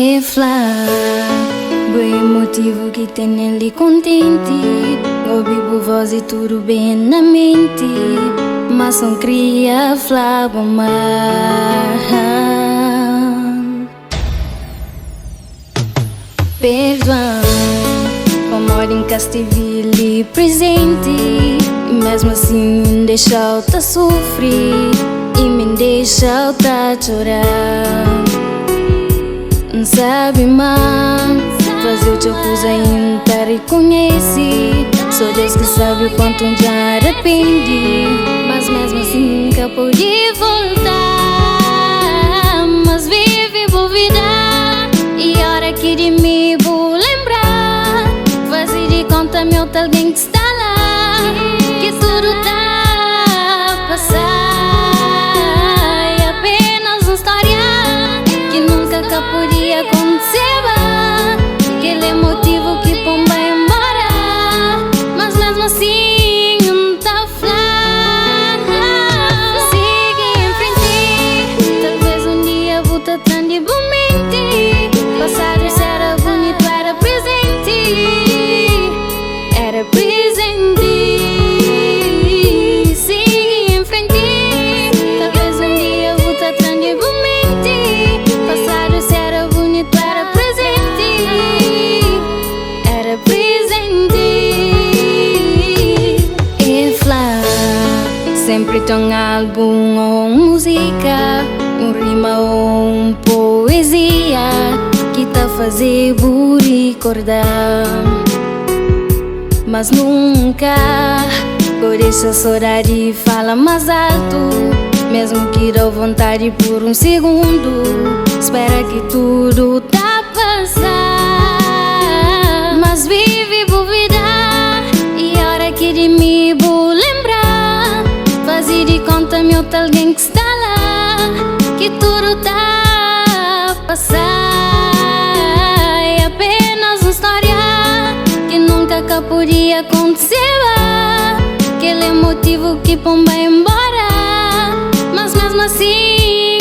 E fla, Bo é motivu ki tene-m li kontenti. Obi bu vós i tudu ben na menti. Ma só N kria fla-bu ma Perdua-m pamodi N ka stevi li prezenti. I mesmu asin N dexa-u ta sufri i mi N dexa-u ta txora. N sabe ma faze-u txeu kuza i N ta rikonhese. Sô Deus ki sabe o kuantu N dja rapende. Mas mesmu asin N ka pode volta. Mas vive bu vida i ora ki di mi bu lenbra, faze di konta mi otu algen ki sta la, ki tudu ta pasa. É apenas un stória ki nunka ka podia kontiseba. Kel é motivu ki pô-m bai enbora, mas mesmu asin N ta fla: Sigi en frenti, talvês un dia bu ta tra-m di bu menti. Pasadu si era bunitu, era prezenti, era prezenti. Sigi en frenti, talvês un dia bu ta tra-m di bu menti. Pasadu si era bunitu, era prezenti, era prezenti. E fla, Senpri ten un álbun ô un múzika, un rima ô un poezia ki ta faze-bu rikorda. Mas nunka bo dexa sodadi fala más altu, mesmu ki da-u vontadi pur un sigundu. Spera ki tudu ta pasa. Mas vive bu vida i ora ki di mi bu lenbra, faze di konta mi otu algen ki sta la, ki tudu ta pasa. É apenas un stória ki nunka ka podia kontiseba. Kel é motivu ki pô-m bai enbora, mas mesmu asin.